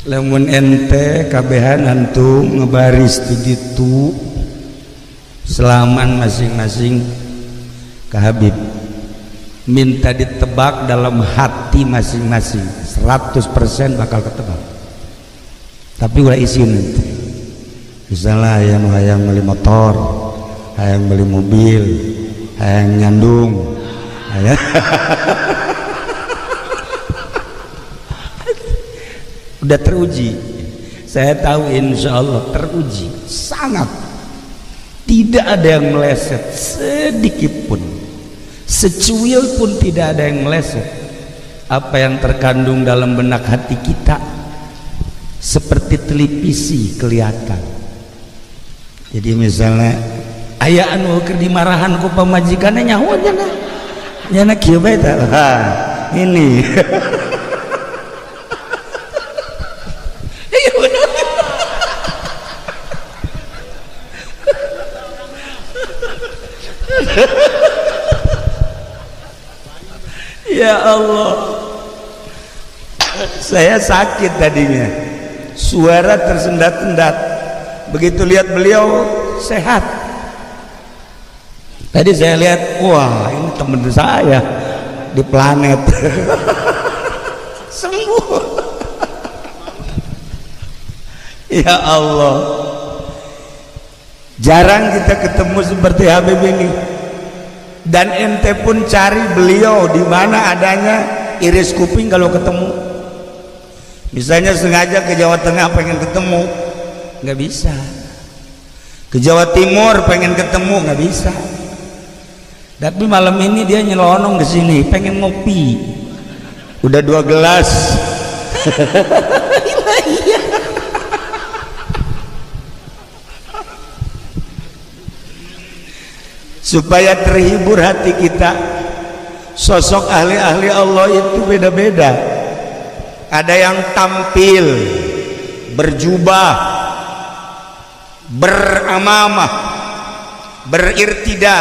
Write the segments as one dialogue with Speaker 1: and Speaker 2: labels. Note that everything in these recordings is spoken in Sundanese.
Speaker 1: Lamun ente kabehan antum ngebaris di ditu selaman masing-masing ke Habib, minta ditebak dalam hati masing-masing, 100% bakal ketebak. Tapi ulah isin nanti. Misalnya hayang hayang beli motor, hayang beli mobil, hayang nyandung, hayang udah teruji. Saya tahu insya Allah teruji sangat, tidak ada yang meleset sedikit pun, secuil pun tidak ada yang meleset. Apa yang terkandung dalam benak hati kita seperti televisi kelihatan. Jadi misalnya aya anu keur dimarahan ku pamajikanna, nyaho nya nyana kieu bae tah. Ini iya bener. Ya Allah, saya sakit tadinya, suara tersendat-sendat. Begitu lihat beliau sehat. Tadi saya lihat, wah ini teman saya di planet. Sembuh. Ya Allah, jarang kita ketemu seperti Habib ini. Dan ente pun cari beliau di mana adanya, iris kuping kalau ketemu. Misalnya sengaja ke Jawa Tengah pengen ketemu, nggak bisa. Ke Jawa Timur pengen ketemu, nggak bisa. Tapi malam ini dia nyelonong ke sini pengen ngopi, udah 2 gelas. Supaya terhibur hati kita. Sosok ahli-ahli Allah itu beda-beda. Ada yang tampil berjubah, beramamah, berirtida,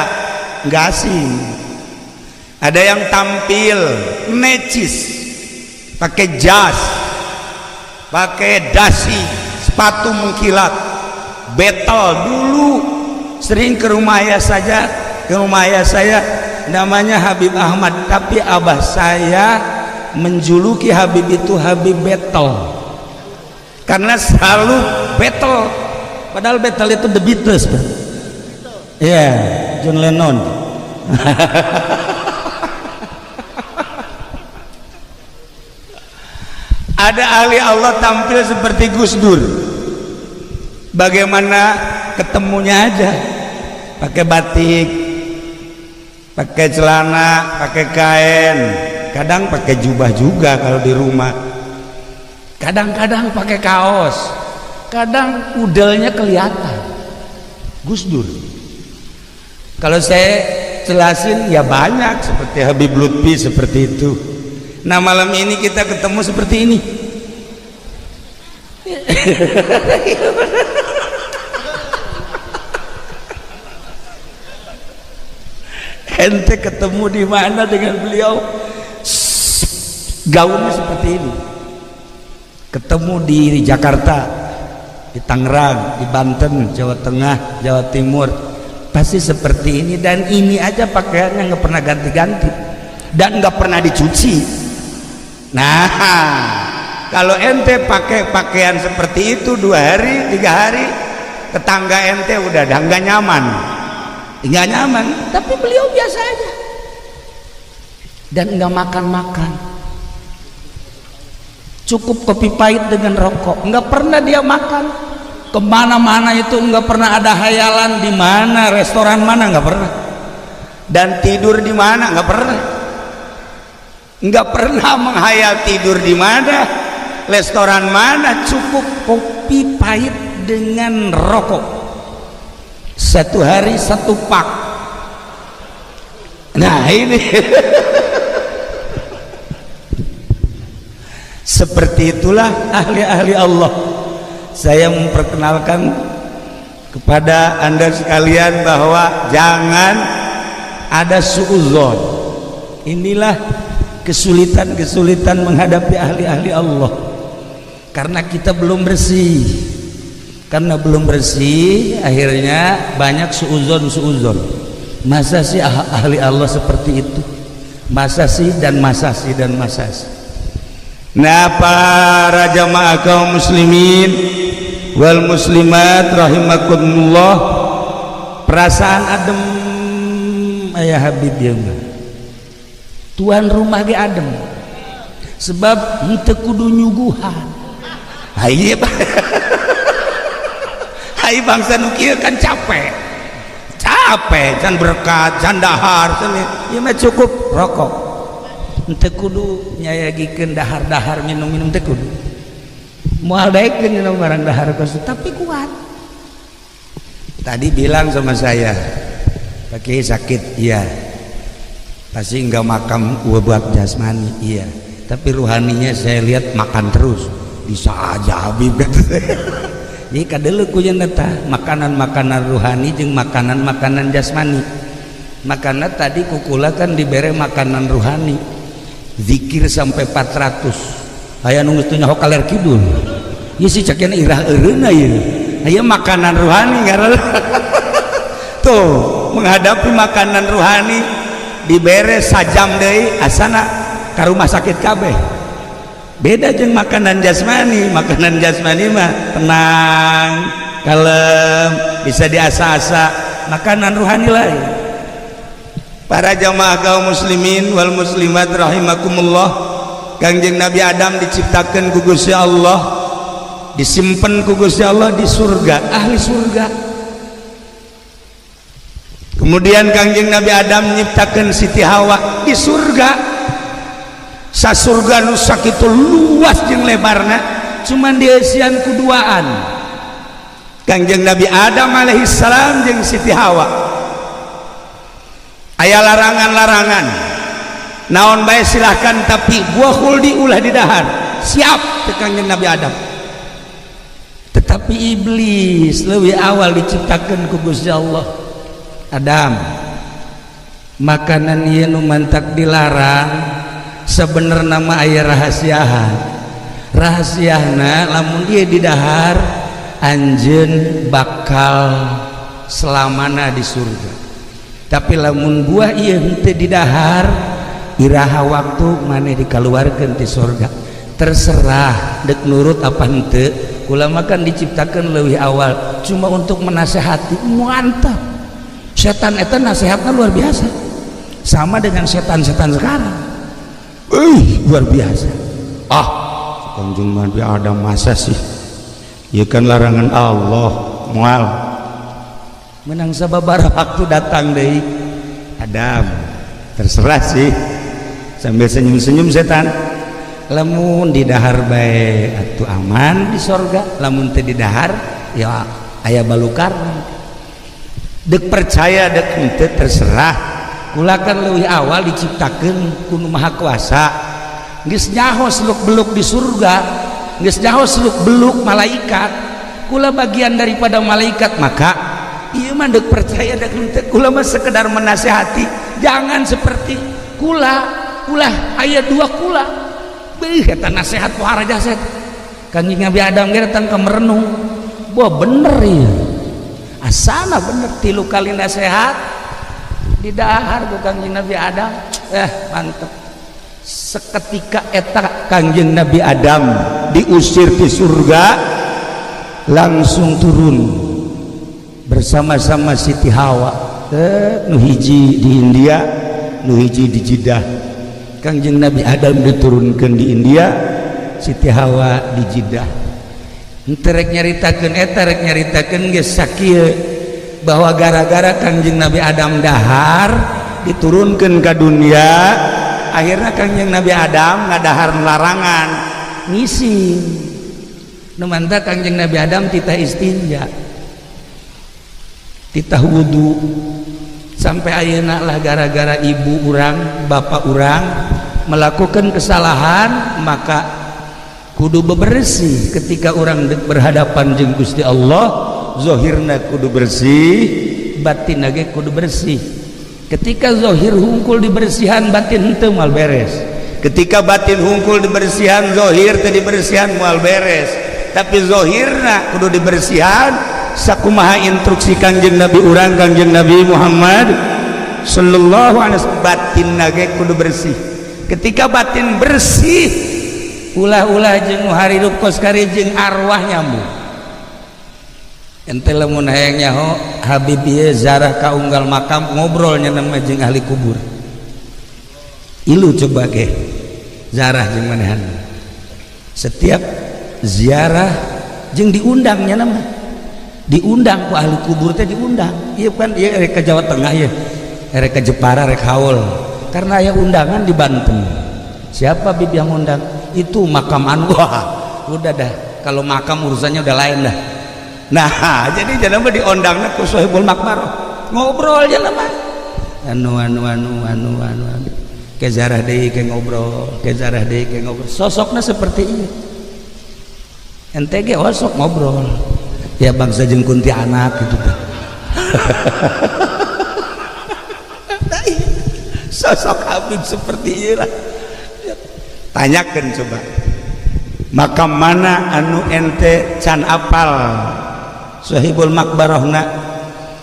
Speaker 1: nggak asing. Ada yang tampil necis, pakai jas, pakai dasi, sepatu mengkilat, betel. Dulu sering ke rumah ayah saja, ke rumah ayah saya namanya Habib Ahmad, tapi abah saya menjuluki Habib itu Habib Betel karena selalu betel. Padahal betel itu The Beatles, ya, yeah, John Lennon. Ada ahli Allah tampil seperti Gus Dur. Bagaimana ketemunya aja, pakai batik, pakai celana, pakai kain, kadang pakai jubah juga kalau di rumah, kadang-kadang pakai kaos, kadang udelnya kelihatan. Gus Dur. Kalau saya jelasin ya banyak, seperti Habib Lutfi seperti itu. Nah malam ini kita ketemu seperti ini. Ente ketemu di mana dengan beliau, gaunnya seperti ini. Ketemu di Jakarta, di Tangerang, di Banten, Jawa Tengah, Jawa Timur, pasti seperti ini. Dan ini aja pakaiannya nggak pernah ganti-ganti dan nggak pernah dicuci. Nah kalau ente pakai pakaian seperti itu 2 hari 3 hari, tetangga ente udah nggak nyaman, nggak nyaman. Tapi beliau biasa aja dan nggak makan-makan, cukup kopi pahit dengan rokok. Nggak pernah dia makan kemana-mana itu, nggak pernah ada hayalan di mana restoran mana, nggak pernah. Dan tidur di mana nggak pernah, nggak pernah menghayal tidur di mana, restoran mana. Cukup kopi pahit dengan rokok, 1 hari 1 pak. Nah ini seperti itulah ahli-ahli Allah. Saya memperkenalkan kepada Anda sekalian bahwa jangan ada suudzon. Inilah Kesulitan-kesulitan menghadapi ahli-ahli Allah karena kita belum bersih. Karena belum bersih, akhirnya banyak suuzon suuzon. Masa sih ahli Allah seperti itu? Masa sih, dan masa sih, dan masa sih. Nah, para jamaah kaum muslimin wal muslimat rahimakumullah, perasaan adem ayah Habib ya mah. Tuan rumah ge adem sebab henteu kudu nyuguhan. Hayu, hai bangsa nu kieu kan capek, capek can berkat, can dahar, can ieu mah cukup rokok, henteu kudu nyayagikeun dahar-dahar, minum-minum teu kudu, moal daekeun dina barang dahar kos, tapi kuat. Tadi bilang sama saya, "Pak, sakit." Iya, pasti enggak makan buat jasmani. Iya, tapi ruhaninya saya lihat makan terus. Bisa aja, Habib, kata saya. Jadi kadeuleu ku eta makanan-makanan ruhani jeung makanan-makanan jasmani. Makanya tadi ku kula kan dibere makanan ruhani, zikir sampai 400. Aya nu geus teu nyaho kaler kidul. Ieu si cek irah eureuna ieu. Aya makanan ruhani ngaranna. Tuh, menghadapi makanan ruhani dibere sajam deui asana ka rumah sakit kabeh. Beda jeung makanan jasmani. Makanan jasmani mah tenang, kalem, bisa diasa-asa. Makanan ruhani lain. Para jamaah kaum muslimin wal muslimat rahimakumullah, Kangjeng Nabi Adam diciptakan ku Gusti Allah, disimpan ku Gusti Allah di surga, ahli surga. Kemudian Kangjeng Nabi Adam nyiptakan Siti Hawa di surga. Sa surga nu sakitu luas jeung lebarna, cuman dieusian ku duaan, Kangjeng Nabi Adam alaihi salam jeung Siti Hawa. Aya larangan-larangan, naon bae silahkan, tapi buah khuldi ulah didahar. Siap teh Kangjeng Nabi Adam. Tetapi iblis lebih awal diciptakan ku Gusti Allah. Adam, makanan ieu nu mantak dilarang sebenarnya mah aya rahasiahan. Rahasiana, lamun ieu didahar, anjeun bakal selamana di surga, tapi lamun buah ieu henteu didahar, iraha waktu maneh dikaluarkeun ti surga. Terserah dek nurut apa henteu. Kula mah kan diciptakan lebih awal cuma untuk menasehati. Mantap, setan eta nasihatnya luar biasa, sama dengan setan-setan sekarang. Luar biasa. Ah, Kanjeng Nabi Adam, masa sih ya, kan larangan Allah. Mual menang. Sababaraha waktu datang deui, "Adam, terserah sih," sambil senyum-senyum setan, "lamun didahar bae atuh aman di sorga, lamun teu didahar ya aya balukar. Dek percaya dek henteu terserah. Kula kan leuwih awal diciptakeun ku Nu Maha Kuasa, geus nyaho seluk beluk di surga, geus nyaho seluk beluk malaikat. Kula bagian daripada malaikat. Maka ieu mah dek percaya dek henteu, kula mah sekedar menasehati, jangan seperti kula. Ulah aya dua kula." Beuh, eta nasihat pohara jasad. Kanjeng Nabi Adam ge datang ke merenung, wah, bener ya, asana bener. Tilu kali nasihat didahar ku Kangjeng Nabi Adam. Eh, mantep. Seketika eta Kangjeng Nabi Adam diusir di surga, langsung turun bersama-sama Siti Hawa. Eh, nu hiji di India, nu hiji di Jeddah. Kangjeng Nabi Adam diturunkan di India, Siti Hawa di Jeddah. Henteu rek nyaritakeun eta, rek nyaritakeun geus sakieu bahwa gara-gara Kangjeng Nabi Adam dahar, diturunkan ke dunia, akhirnya Kangjeng Nabi Adam ngadahar larangan, ngising. Nu mantap Kangjeng Nabi Adam titah istinja, titah wudu. Sampai ayeuna lah, gara-gara ibu urang, bapak urang melakukan kesalahan, maka kudu bebersih. Ketika orang berhadapan jeung Gusti Allah, zohirna kudu bersih, batin ge kudu bersih. Ketika zohir hungkul dibersihan, batin henteu, mal beres. Ketika batin hungkul dibersihan, zohir teu dibersihan moal beres. Tapi zohirna kudu dibersihan sakumaha instruksi Kangjeng Nabi urang, Kangjeng Nabi Muhammad sallallahu alaihi wasallam. Batin ge kudu bersih. Ketika batin bersih, ulah-ulah jeung nu harirup kos kari jeung arwah nyambung. Ente lamun hayang nyaho Habib ieu zarah ka unggal makam, ngobrolnya nama jeung ahli kubur. Ilu coba ke zarah jeung manehan setiap ziarah jeung diundangnya, nama diundang ku ahli kubur teh, diundang. Iya kan, iya, rek ke Jawa Tengah ya, rek ke Jepara, rek haul karena aya undangan di Banten. Siapa, Bib, yang undang? Itu makam anu. Wah, udah dah, kalau makam urusannya udah lain dah. Nah, jadi jangan diundangnya ku sohibul makbarah, ngobrol aja mah anu anu anu anu anu anu, ke zarah deui, ke ngobrol, ke zarah deui, ke ngobrol. Sosoknya seperti ini. Ente ge osok ngobrol ya, bangsa jeung kuntianak gitu teh. Nah, iya. Sosok Habib seperti inilah. Tanyakan coba, makam mana anu ente can apal sohibul makbarahna,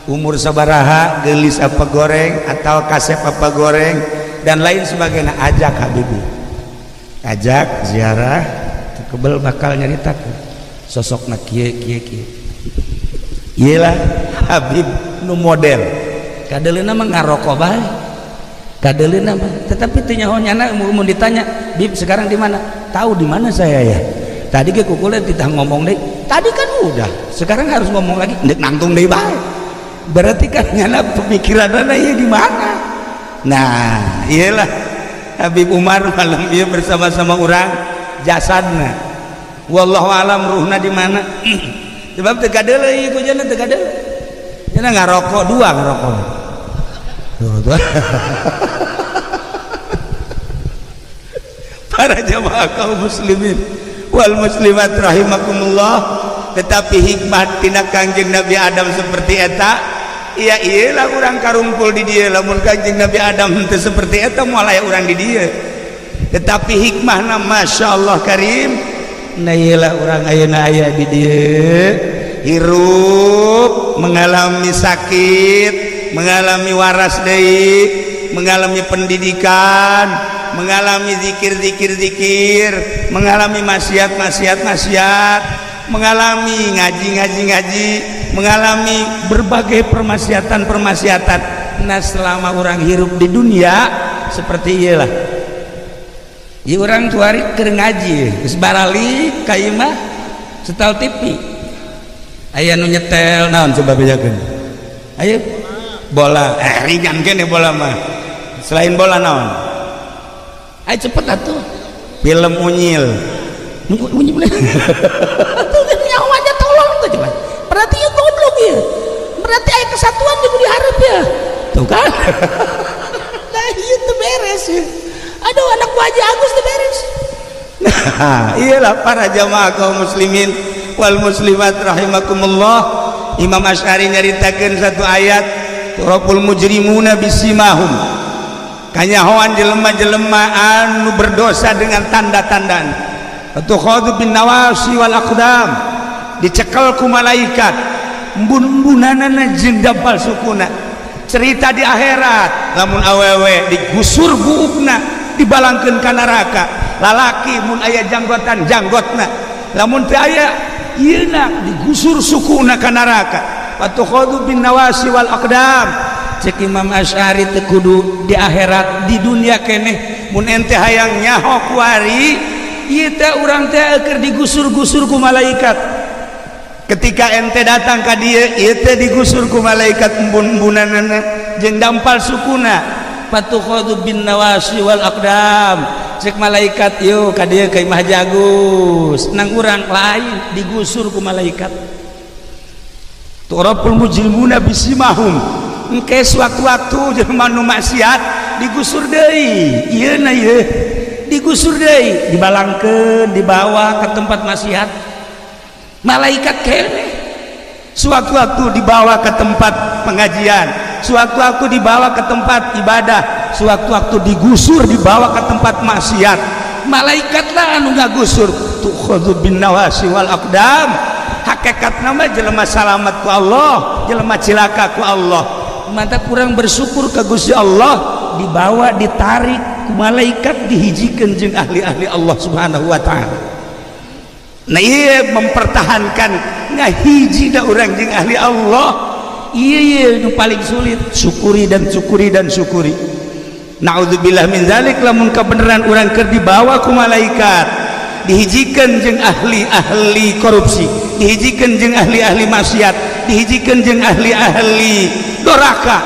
Speaker 1: umur sabaraha, gelis apa goreng atau kasep apa goreng, dan lain sebagainya. Ajak Habibi, ajak ziarah, kebel bakal nyaritakeun sosokna kieu kieu kieu. Iyalah Habib nu model kadeleuna mah ngarokok bae kadeleuna mah, tetapi teu nyaho nyana. Mun ditanya, "Bib, sekarang di mana?" "Tahu di mana saya ya. Tadi ge kukuleun titah ngomong deui. Tadi kan udah, sekarang harus ngomong lagi, ndek nangtung deui bae." Berarti kan nyana pemikiranna ieu di mana. Nah, iyalah Habib Umar malam ieu bersama-sama urang jasadna, wallahu alam ruhna di mana, sebab teu kadeuleu ieu ku jana, teu kadeuleu. Jana ngarokok dua, ngarokok tuh, tuh. Para jamaah kaum muslimin wal muslimat rahimakumullah, tetapi hikmah tina Kangjeng Nabi Adam seperti eta, iya, iyalah urang karumpul di dieu. Lamun Kangjeng Nabi Adam teu seperti eta, moal aya urang di dieu. Tetapi hikmahna Masya Allah Karim. Nah, iyalah urang ayeuna aya di dieu, hirup, mengalami sakit, mengalami waras deui, mengalami pendidikan, mengalami zikir zikir zikir, mengalami maksiat maksiat maksiat, mengalami ngaji ngaji ngaji, mengalami berbagai permaksiatan permaksiatan. Nah, selama orang hirup di dunia seperti iyalah. Ieu urang tuari keur ngaji geus baralik ka imah, setel TV, aya nu nyetel naon, coba bejakeun. Ayo, bola. Eh, ringan kene bola mah. Selain bola naon? Ayo cepet atuh. Film unyil. Unyil tuh nyawa aja, tolong tuh coba. Berarti ya goblok ya, berarti aya kesatuan di diharap ya, tuh kan. Nah, itu beres ya. Aduh, anak wajah Agus tuh beres. Nah, iyalah para jamaah kaum muslimin wal muslimat rahimakumullah. Imam Asy'ari nyaritakeun satu ayat, tu'raful mujrimuna bisimahum, kanyahoan jelema-jelema anu berdosa dengan tanda-tandaan. Tukhadu bin nawasi wal aqdam, dicekel ku malaikat embun-embunanana jeung dampal sukuna. Cerita di akhirat, lamun awewe digusur buukna, dibalangkeun ka neraka. Lalaki mun aya janggotan, janggotna, lamun teu aya ieuna, digusur sukuna ka neraka. Watukhadu bin nawasi wal aqdam. Cek Imam Asy'ari, teu kudu di akhirat, di dunia keneh mun ente hayang nyaho kuari ieu teh urang teh keur digusur-gusur ku malaikat. Ketika ente datang ka dieu, ieu teh digusur ku malaikat embun-embunanana jeung dampal sukuna. Patukhadu bin nawasi wal aqdam. Cek malaikat, yuk ka dieu ka Imah Jagus. Nang urang lain, digusur ku malaikat. Tu'raful mujrimuna bisimahum. Engke sewaktu-waktu jelema nu maksiat digusur deui ieu na, ieu digusur deui, dibalangkeun, dibawa ke tempat maksiat malaikat kene. Sewaktu-waktu dibawa ke tempat pengajian, sewaktu-waktu dibawa ke tempat ibadah, sewaktu-waktu digusur, dibawa ke tempat. tempat maksiat, malaikat lah anu ngagusur, tukhadzu bin nawasi wal aqdam. Hakikat nama jelema salamat ku Allah, jelema cilaka ku Allah. Mantap kurang bersyukur ke Gusti Allah, dibawa, ditarik ku malaikat, dihijikeun jeung ahli-ahli Allah Subhanahu wa taala. Nah, iya, mempertahankan ngahiji da urang jeung ahli Allah, iya iya nu paling sulit. Syukuri dan syukuri dan syukuri. Naudzubillah min zalik, lamun kebenaran urang keur dibawa ku malaikat, dihijikeun jeung ahli-ahli korupsi, dihijikeun jeung ahli-ahli maksiat, dihijikeun jeung ahli-ahli doraka.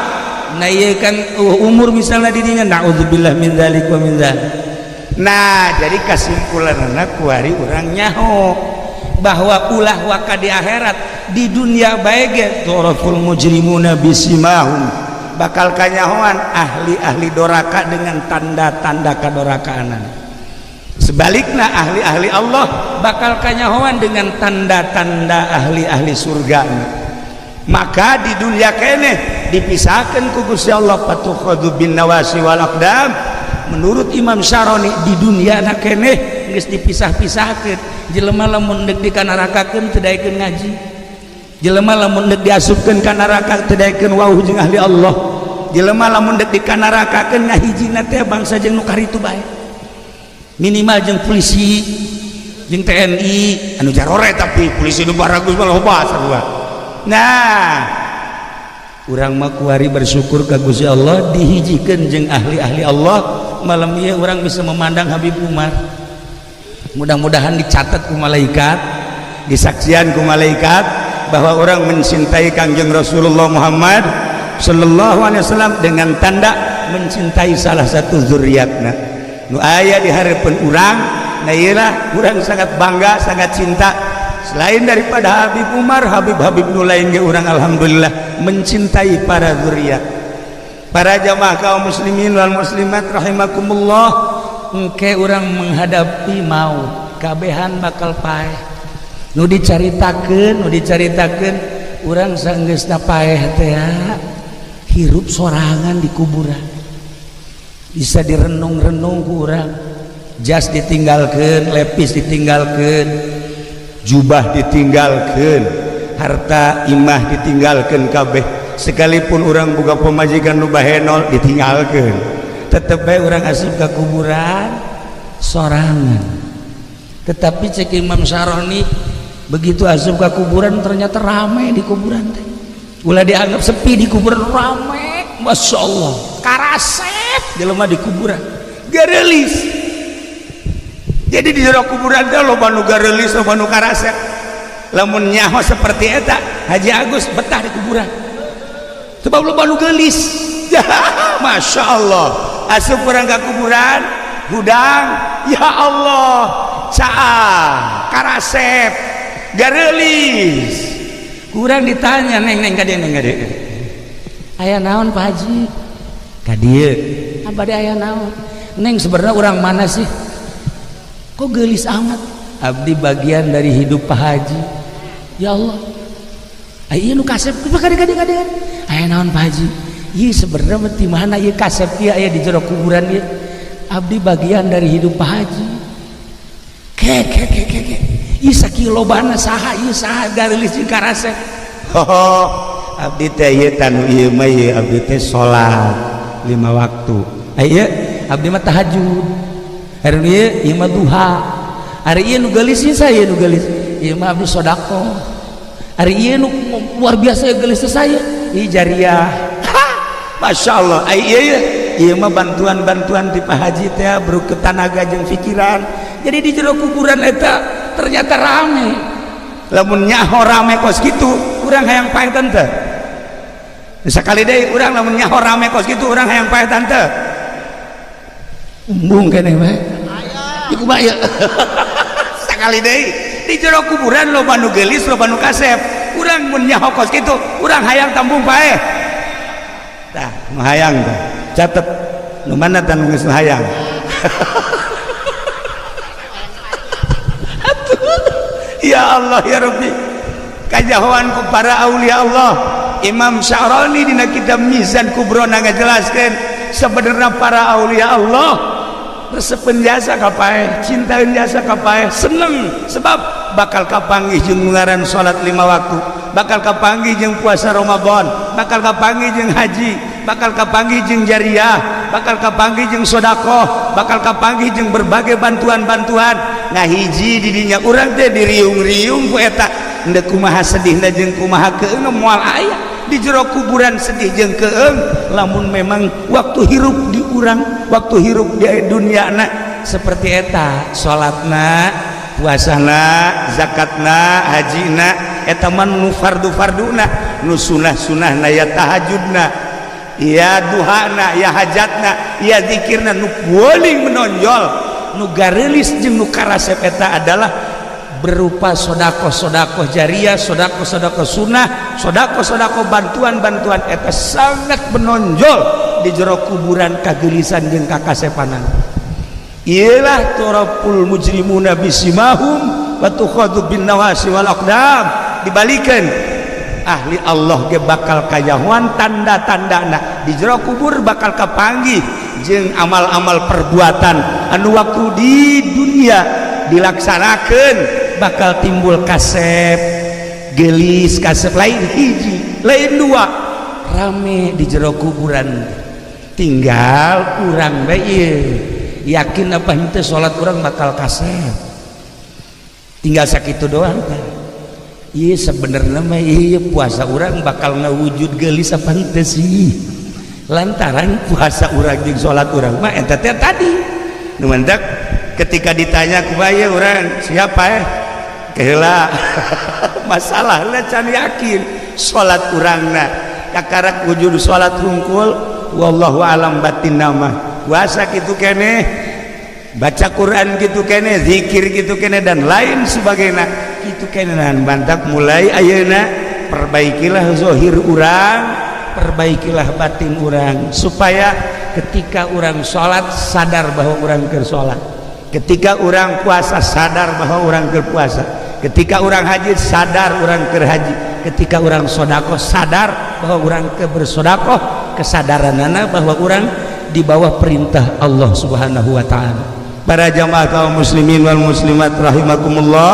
Speaker 1: Nah, iya kan, umur misalnya dirinya, naudzubillah min zalik wa min zalik. Nah, jadi kesimpulanna kuari urang nyaho bahwa ulah waka di akhirat, di dunia bae ge tu'raful mujrimuna bisimahum, bakal kanyahoan ahli-ahli doraka dengan tanda-tanda kadorakaanan. Sebaliknya, ahli-ahli Allah bakal kanyahoan dengan tanda-tanda ahli-ahli surga. Maka di dunia keneh dipisahkan ku Gusti Allah, fatukhadzu bin nawasi wal aqdam. Menurut Imam Syaroni, di dunia na keneh geus dipisah-pisahkeun. Jelema lamun deuk dikanarakakeun, teu daekeun ngaji. Jelema lamun deuk diasupkeun ka neraka, teu daekeun wauh jeung ahli Allah. Jelema lamun deuk dikanarakakeun, ngahijina teh bangsa jeung nu karitu bae, minimal jeung polisi, jeung TNI anu jarore. Tapi polisi nu baragus mah loba sarua. Nah, urang mah kuari bersyukur ka Gusti Allah, dihijikeun jeung ahli-ahli Allah. Malam ieu urang bisa memandang Habib Umar. Mudah-mudahan dicatat ku malaikat, disaksian ku malaikat bahwa orang mencintai Kangjeng Rasulullah Muhammad sallallahu alaihi wasallam dengan tanda mencintai salah satu zuriatna nu aya di hareupeun urang. Nah, iyalah, urang sangat bangga, sangat cinta. Selain daripada Habib Umar, Habib-habib nu lain ge urang alhamdulillah mencintai para zuriat. Para jamaah kaum muslimin wal muslimat rahimakumullah, engke urang menghadapi maut, kabehan bakal paeh. Nu dicaritakeun, nu dicaritakeun urang sanggeusna paeh teh hirup sorangan di kuburan, bisa direnung-renung ku urang. Jas ditinggalkeun, lepis ditinggalkeun, jubah ditinggalkeun, harta, imah ditinggalkeun kabeh. Sekalipun urang boga pemajikan nu bahenol, ditinggalkeun, tetep bae urang asup ka kuburan sorangan. Tetapi cek Imam Syaroni, begitu asup ke kuburan, ternyata rame di kuburan teh. Ulah dianggap sepi, di kuburan rame, masya Allah, karasep jelema di kuburan, garelis. Jadi di jero kuburan teh loba nu garelis, loba nu karasep. Lamun nyaho seperti eta, Haji Agus betah di kuburan sebab loba nu geulis. Masya Allah, asup urang ke kuburan hudang, ya Allah, caah, karasep, garelis. Kurang ditanya, "Neng, neng, kadieu, neng, kadieu." "Aya naon, Pak Haji?" "Kadieu abade aya naon, neng? Sebenarnya orang mana sih, kok gelis amat?" "Abdi bagian dari hidup Pak Haji." "Ya Allah, ayo nu kasep kadieu, kadieu, kadieu. Aya naon, Pak Haji? Ieu sebenarnya di mana ieu kasep ieu aya di jero kuburan ieu?" "Abdi bagian dari hidup Pak Haji." Ke ke ke ke ke, ieu sakilobana saha ieu, saha garelis jeung karasep? "Oh, abdi teh ieu tanu ieu mah ieu abdi teh salat lima waktu. Ieu abdi mah tahajud. Hari ieu, ieu mah duha. Hari ieu nu geulis ieu, saya nu geulis ieu mah abdi sedekah. Hari ieu nu luar biasa geulis saya ieu jariah." Masya Allah. Ieu ieu mah bantuan-bantuan ti Pak Haji teh berupa tenaga jeung pikiran. Jadi di jero kuburan eta ternyata rame. Lamun nyaho rame kos kitu, urang hayang paeh tante? Sekali deui, urang lamun nyaho rame kos kitu, urang hayang paeh tante? Embung keneh bae. Iku mah ieu. Sekali deui, di jero kuburan loba nu geulis, loba nu kasep. Urang mun nyaho kos kitu, urang hayang tambung paeh? Tah, nu hayang tah catet. Nu mana tah nu geus hayang? Ya Allah, ya Rabbi, kajahoan ku para aulia Allah. Imam Sya'rani dina kitab Mizan Kubro ngajelaskeun sebenarnya para aulia Allah Resepeun jasa ka paeh, cintaeun jasa ka paeh, seneng sebab bakal kapanggih jeung ngaran salat lima waktu, bakal kapanggih jeung puasa Ramadan, bakal kapanggih jeung haji, bakal kapanggih jeung jariah, bakal kapanggih jeung sodakoh, bakal kapanggih jeung berbagai bantuan-bantuan. Nah, hiji didinya urang teh diriung-riung ku eta. Endek kumaha sedihna jeung kumaha keung, moal aya di jero kuburan sedih jeung keung lamun memang waktu hirup di urang, waktu hirup di dunia na seperti eta, salatna, puasana, zakatna, hajina. Eta mah nu fardu-farduna. Nu sunah-sunahna ya tahajudna, ya duhana, ya hajatna, ya zikirna. Nu paling menonjol, nu garelis jeung nu karasep eta adalah berupa sodakoh-sodakoh jariah, sodakoh-sodakoh sunnah, sodakoh-sodakoh bantuan-bantuan. Eta sangat menonjol di jero kuburan kagelisan jeung kakasepanan. Iyalah, tu'raful mujrimuna bisimahum wa tukhadhu bin nawasi wal aqdam. Dibalikan, ahli Allah ge bakal kayahuan tanda-tandana di jero kubur, bakal kapanggih jeung amal-amal perbuatan anu waktu di dunia dilaksanakan, bakal timbul kasep, gelis, kasep. Lain hiji, lain dua, rame di jero kuburan. Tinggal urang bae yakin apa henteu salat urang bakal kasep. Tinggal sakitu doang kan. Iya, sebenarnya mah iya, puasa urang bakal ngawujud gelis apa henteu sih, lantaran puasa urang jeung salat urang mah eta teh tadi nu mantak ketika ditanya ku bae urang siapa eh keheula masalahna can yakin salat urangna kakarak wujud salat hungkul. Wallahu alam batin nama. Puasa kitu keneh, baca Quran gitu kene, zikir gitu kene, dan lain sebagainya gitu kene. Bantak mulai ayeuna perbaikilah zohir urang, perbaikilah batin urang, supaya ketika urang sholat sadar bahwa urang keur sholat, ketika urang puasa sadar bahwa urang keur puasa, ketika urang haji sadar urang keur haji, ketika urang sodakoh sadar bahwa urang keur bersodakoh, kesadaranana bahwa urang di bawah perintah Allah Subhanahu wa Ta'ala. Para jamaah kaum muslimin wal muslimat rahimakumullah,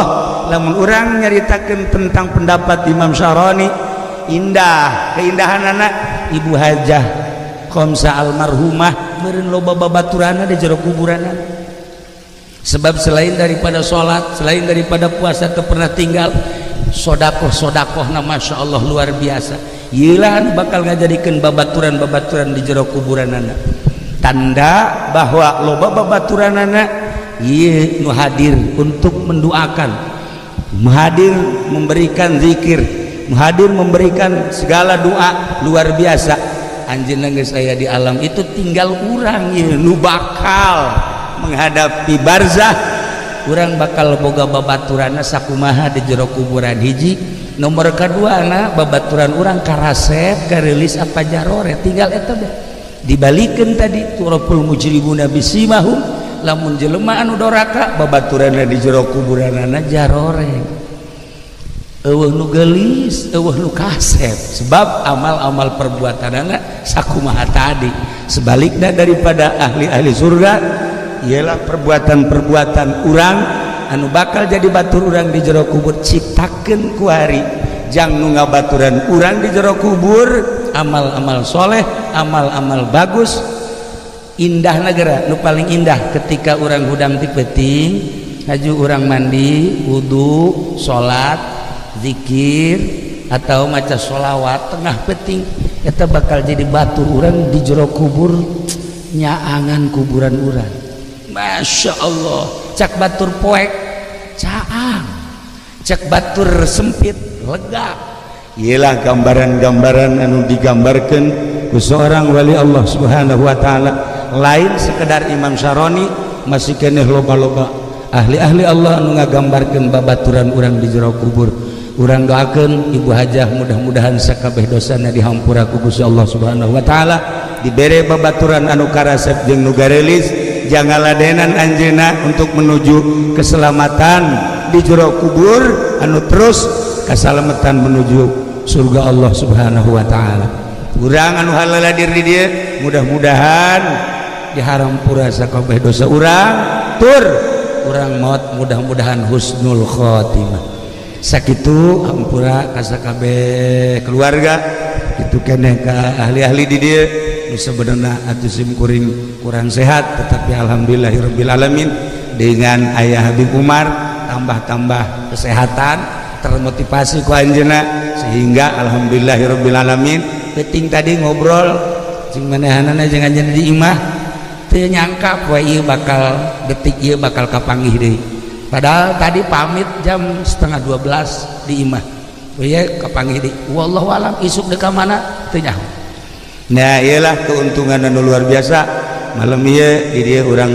Speaker 1: lamun urang nyaritakeun tentang pendapat Imam Syarani, indah keindahan anak Ibu Hajah Khomsa almarhumah meureun loba babaturana di jero kuburanna, sebab selain daripada sholat, selain daripada puasa teu pernah tinggal, sodakoh sodakoh na Masya Allah luar biasa. Iyalah bakal ngajadikeun babaturan-babaturan di jero kuburanana, tanda bahwa loba babaturanana ieu nu hadir untuk mendoakan, hadir memberikan zikir, hadir memberikan segala doa luar biasa. Anjeunna geus aya di alam itu, tinggal urang ieu nu bakal menghadapi barzah, urang bakal boga babaturanna sakumaha di jero kuburan. Hiji nomor kedua na babaturan urang karasep, garelis apa jarore. Tinggal eta deh dibalikan tadi, tu'raful mujrimuna bisimahum. Lamun jelema anu doraka, babaturanna di jero kuburanana jarore, eueuh nu geulis, eueuh nu kasep, sebab amal-amal perbuatanana sakumaha tadi. Sebaliknya daripada ahli-ahli surga, ialah perbuatan-perbuatan urang anu bakal jadi batur urang di jero kubur. Ciptakeun kuari jang nu ngabaturan urang di jero kubur amal-amal soleh, amal-amal bagus. Indah negara nu paling indah ketika urang hudang ti peuting, haju urang mandi, wudhu, salat, zikir, atau maca sholawat tengah peuting, eta bakal jadi batur urang di jero kubur, nyaangan kuburan urang. Masya Allah, cak batur poek caang, cak batur sempit lega. Ialah gambaran-gambaran anu digambarkan ku seorang wali Allah Subhanahu wa Ta'ala. Lain sekedar Imam Syaroni, masih keneh loba-loba ahli-ahli Allah anu ngagambarkeun babaturan urang di jero kubur. Urang doakeun Ibu Hajah, mudah-mudahan sakabeh dosana dihampura ku Gusti Allah Subhanahu wa Ta'ala, dibere babaturan anu karasep jeung nu garelis, jangan ladenan anjeuna untuk menuju keselamatan di jero kubur, anu terus keselamatan menuju surga Allah Subhanahu wa Ta'ala. Urang anu hadir di dieu, mudah-mudahan Dihampura sakabeh dosa urang, tur urang maut mudah-mudahan husnul khotimah. Sakitu, hampura ka sakabeh keluarga itu keneh, ka ahli-ahli di dieu nu sebenarnya atuh sim kuring kurang sehat, tetapi alhamdulillahirabbil alamin, dengan ayah Habib Umar tambah-tambah kesehatan, termotivasi ku anjeunna, sehingga alhamdulillahirabbil alamin. Penting tadi ngobrol jeung manehanana jeung anjeunna di imah, teu nyangka poe ieu bakal, detik ieu bakal kapanggih deui. Padahal tadi pamit jam setengah 12 di imah. Ieu kapanggih deui, wallahu alam isuk deuk ka mana teu nyaho. Nah, iyalah keuntungan anu luar biasa malam ieu di dieu urang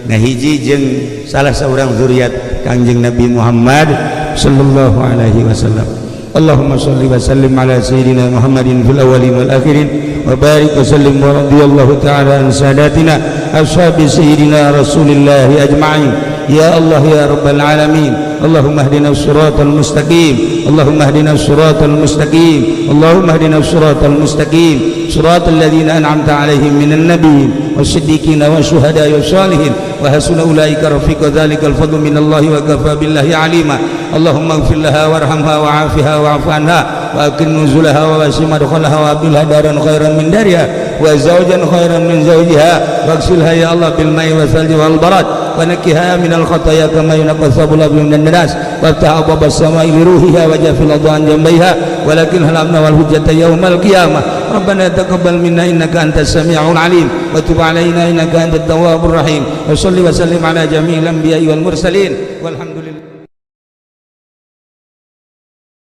Speaker 1: ngahiji jeung salah seorang zuriat Kangjeng Nabi Muhammad sallallahu alaihi wasallam. Allahumma shalli wa sallim ala sayyidina Muhammadin fil awwalin wal akhirin wa barik wa sallim wa radhiyallahu ta'ala an sadatina ashabi sayyidina Rasulillah ajma'in. Ya Allah, ya rabbal alamin. Allahumma ihdina siratal mustaqim. Allahumma ihdina siratal mustaqim. Allahumma ihdina siratal mustaqim, siratal ladzina an'amta alaihim minan nabiyyin wasiddiqin wasyuhada'i wassalihin wa hasuna ulaika rafiqa. Dzalikal fadlu minallahi wa kafa billahi alima. Allahumma ighfir laha warhamha wa'afiha wa'fu anha wa akrim nuzulaha wa wasi' madkhalaha wa abdilha daran khairan min dariha wa zawjan khairan min zawjiha waghsilha ya Allah bil ma'i wa thalji wal barad wa nakkiha min al khataya kama yunqqa thawbul abyad min ad-danas waftah abwab as-sama'i li ruhiha wa jafil ardi an jambayha walakin hal amna wal hujjata yawmal qiyamah. ربنا تقبل منا إنك أنت السميع العليم وتب علينا إنك أنت التواب الرحيم وصل وسلم على جميع الأنبياء والمرسلين والحمد